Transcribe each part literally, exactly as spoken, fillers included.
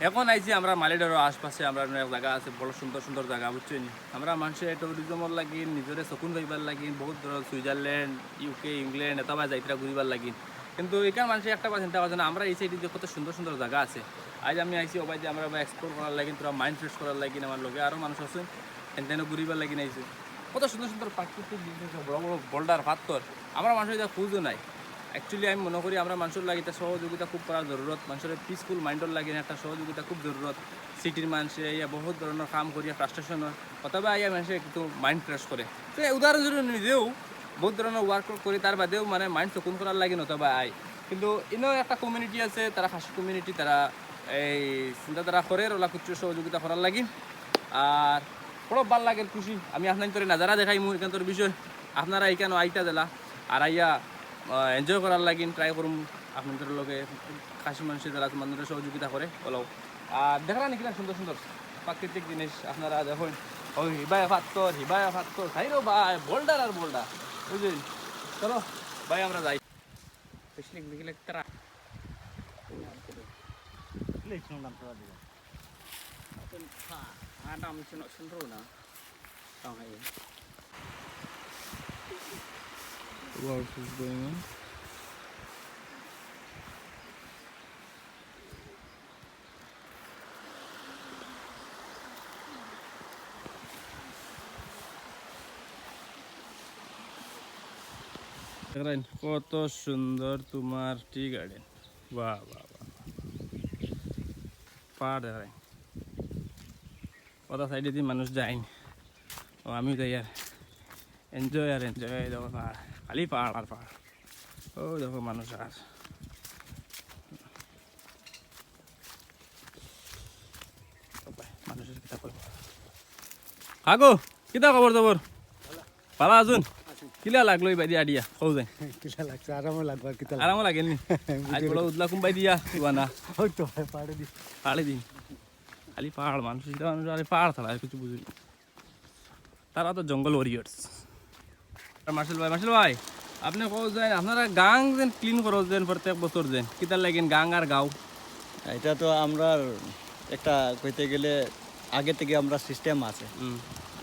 এখন আইছি আমরা মালিডোরো আশপাশে, আমরা এক জাগা আছে, বড় সুন্দর সুন্দর জাগা, বুঝছইন নি? আমরা মানষে ট্যুরিজমর লাগি, নিজরে সুকুন পাইবার লাগি, বহুত ধরন সুইজারল্যান্ড, ইউকে, ইংল্যান্ড, এতা বায় যাইতরা ঘুরিবার লাগি। কিন্তু ইখান মানষে একটা বার চিন্তা করছে না, আমরা ই সাইডে যে কত সুন্দর সুন্দর জাগা আছে। আইজ আমি আইছি ওবায়দি, আমরা এক্সপ্লোর করার লাগি, থুড়া মাইন্ড ফ্রেশ করার লাগি, আমার লগে আরো মানুষ আছে, এনতেনও ঘুরিবার লাগি আইছি। কত সুন্দর সুন্দর প্রাকৃতিক জিনিস আছে, বড় বড় বোল্ডার, পাথর। আমরা মানষর ইতা খুঁজও নাই। Actually আমি মনো করি আমরা মানষর লাগি ইতা সহযোগিতা খুব করার জরুরত, মানষর পিসফুল মাইন্ডর লাগি একটা সহযোগিতা খুব জরুরত। সিটির মানষে আইয়া বহুত ধরনর কাম করিয়া ফ্রাস্ট্রেশন অয়, অথবা আইয়া মানষে একটু মাইন্ড ফ্রেশ করে। তো উদাহরণস্বরূপ নিজেও বহুত ধরনর ওয়ার্ক করি, তার বাদেও মানে মাইন্ড সুকুন করার লাগি নতুবা আই। কিন্তু ইনো একটা কমিউনিটি আছে, তারা খাসি কমিউনিটি, তারা এই চিন্তাধারা করে ওলা কিছু সহযোগিতা করার লাগি। আর বড় ভালা লাগের, খুশি। আমি আপনাইনতরে নাজারা দেখাইমু ইখানতর বিষয়, আপনারা ইখানো আইতা যেলা, আর আইয়া এনজয় করার লাগি ট্রাই করমু। আপনাইনতর লগে খাসি মানষে যেলা তুমাইনতরে সহযোগিতা করে ওলাউ। আর দেখরা নি কিলা সুন্দর সুন্দর প্রাকৃতিক জিনিস আপনারা দেখইন। ওই হিবায় পাথর, হিবায় পাথর, খাইরো ভাই, বোল্ডার আর বোল্ডার, বুঝছইন? চলো ভাই, আমরা যাই। Fishing bigil tara. Late nung lam tara diga. Atun pa, adam sino sino na. Tang hai. What is going on? দেখইন কত সুন্দর তুমার টি গার্ডেন। বাহ, বাহ, বাহ, বাহ। পাহাড় দেখইন। ওটা সাইডেদি মানুষ যাইন। ও, আমি যাই আর এনজয় আর এনজয়। দেখো পাহাড়, খালি পাহাড় আর পাহাড়। ও দেখো মানুষ আর। ও ভাই, মানুষর কিতা কইবো? আগো, কিতা খবর জবর? ভালা আছইন? কিলা লাগলো ইবায়দি আটিয়া? কও যাই। কিলা লাগছে? আরামও লাগবো, আর কিতা লাগবো? আরামও লাগে নি? আইজ বড় উদলা কুম্বাই দিয়া, দিবা না? ওই তো, পাড়ে দি। পাড়ে দি। খালি পাহাড়, মানুষ, ইটা মানুষ, আরে পাহাড় ছাড়া আর কিছু বুঝি না। তারা তো জঙ্গল ওয়ারিয়র্স। আর মার্শাল ভাই, মার্শাল ভাই, আপনে কও যেন, আপনারা গাং যেন ক্লিন করো যেন প্রত্যেক বছর যেন, কিতার লাগেন গাং আর গাও? এটা তো আমরার একটা কইতে গেলে আগে থেকে আমরা সিস্টেম আছে হুম।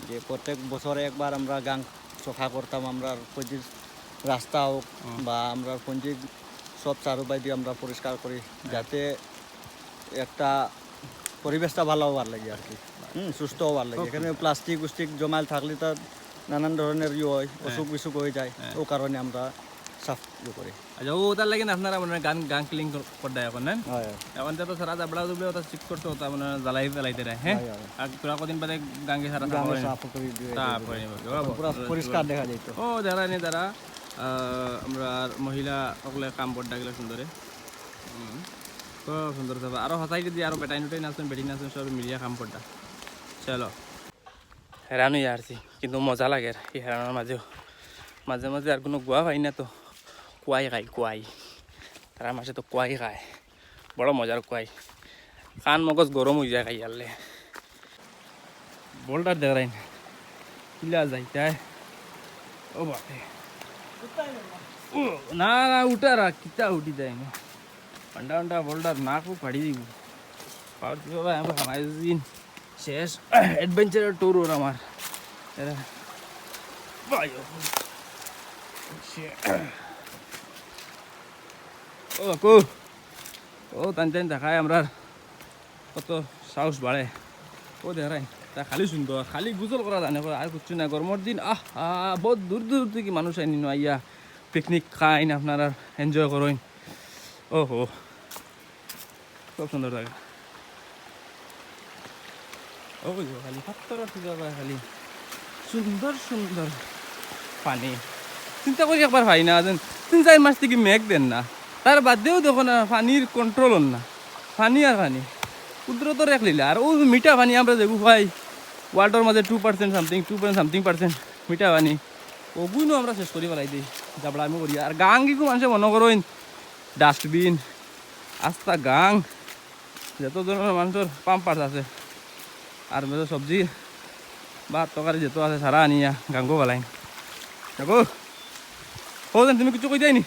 যে প্রত্যেক বছরে একবার আমরা গাং সফা করতাম, আমরার পঞ্জির রাস্তা হোক হুম। বা আমরার পঞ্জির সব চারুবাইদি আমরা পরিষ্কার করি, হ্যাঁ। যাতে একটা পরিবেশটা ভালো হওয়ার লাগি আর কি, হুম, সুস্থ হওয়ার লাগি। খুব এখানে সুন্দর। প্লাস্টিক উস্টিক জমাইল থাকলে তো নানান ধরনের ইয়ে হয়, হ্যাঁ। অসুখ বিসুখ হয়ে যায়, হ্যাঁ। ও কারণে আমরা সাফ ইয়ে করি। আচ্ছা, ও তার লাগি না আপনারা মানে গাং, গাং ক্লিন কর-, করডা এখন, না? হয়, হয়। এখন তো সারা জাবড়া জুবড়া ওটা ঠিক করছে, ওটা মানে জ্বালাই ফেলাইতে রে, হ্যাঁ? হয়, হয়। আর তোরা কদিন বাদে গাঙ্গে সারা সাফ গাঙ্গে করে সাফ করে দিয়ে, সাফ দিয়ে করে দিবে। নিবে, বাবা। পুরা পরিষ্কার দেখা যায় তো। ও, যারা নি, যারা, আহ, আমরা মহিলা সকলে কাম বড্ডা গেলে সুন্দরে। হুম। খুব সুন্দর সব। আরো হতাই যদি আরো বেটাইন উটাইন আছইন, বেটিন আছইন, সব মিলিয়া কাম করতা। চলো। হেরান অইয়া আরছি, কিন্তু মজা লাগের ই হেরানর মাঝেও। মাঝে মাঝে আর কুনু গুয়া পাই না তো, কুয়াই খাই, কুয়াই। তারা মাঝে তো কুয়াই খায়, বড় মজার কুয়াই। কান মগজ গরম অইযায় খাইয়ারলে। বোল্ডার দেখরাইন, কিলা যাইতায়। ও বাপরে। ও, না, না, উঠার আর কিতা উঠি যায় না। পান্ডা পান্ডা বোল্ডার নাকও ফাড়ি দিব। পাওয়ার দিব ভাই, আমরা খামাই দিন। শেষ অ্যাডভেঞ্চার ট্যুর ওর আমার। এরা ভাই, ও। ও, কো। ও, তান তান দেখায় আমরার কত সাহস বাড়ে। ও দেখরাইন, তা খালি সুন্দর, খালি গোসল করা জানে, আর কিচ্ছু না। গরমর দিন, আহ, আহ, বহুত দূর দূর থাকি মানুষ আইন ইনো আইয়া পিকনিক খাইন, আপনারা এনজয় করইন। ওহো, খুব সুন্দর জাগা। ওই যে খালি পাথর আর কি জাগা, খালি সুন্দর সুন্দর পানি। চিন্তা করি একবার পাই না, যেন তিন চাইর মাস থাকি মেঘ দের না, তার বাদেও দেখো না পানির কন্ট্রোল অর না, পানি আর পানি। কুদরতর এক লীলা। আর ও মিঠা পানি আমরা যেগু পাই, ওয়াটার মাঝে two percent something, two point something percent মিঠা পানি, ওগুইনও আমরা শেষ করি ফেলাই দেই, জাবড়ামি করি। আর গাঙ্গিগু মানষে মনো করইন ডাস্টবিন, আস্তা গাং, যত ধরনর মানষর পাম্পার্স আছে, আর মেজো সবজি, ভাত, তরকারি যত আছে, সারা আনিয়া গাঙ্গো ফালাইন। দেখো, কও যেন তুমি কিচ্ছু কইতায় নি?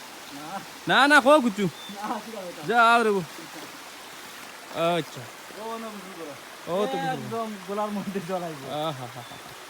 না, না, কও কিচ্ছু। যাও রে বউ। আচ্ছা। ও না গোসল করা। ও তো গোসল করা। একদম গোলার মধ্যে জড়াইবো। আহা হা হা।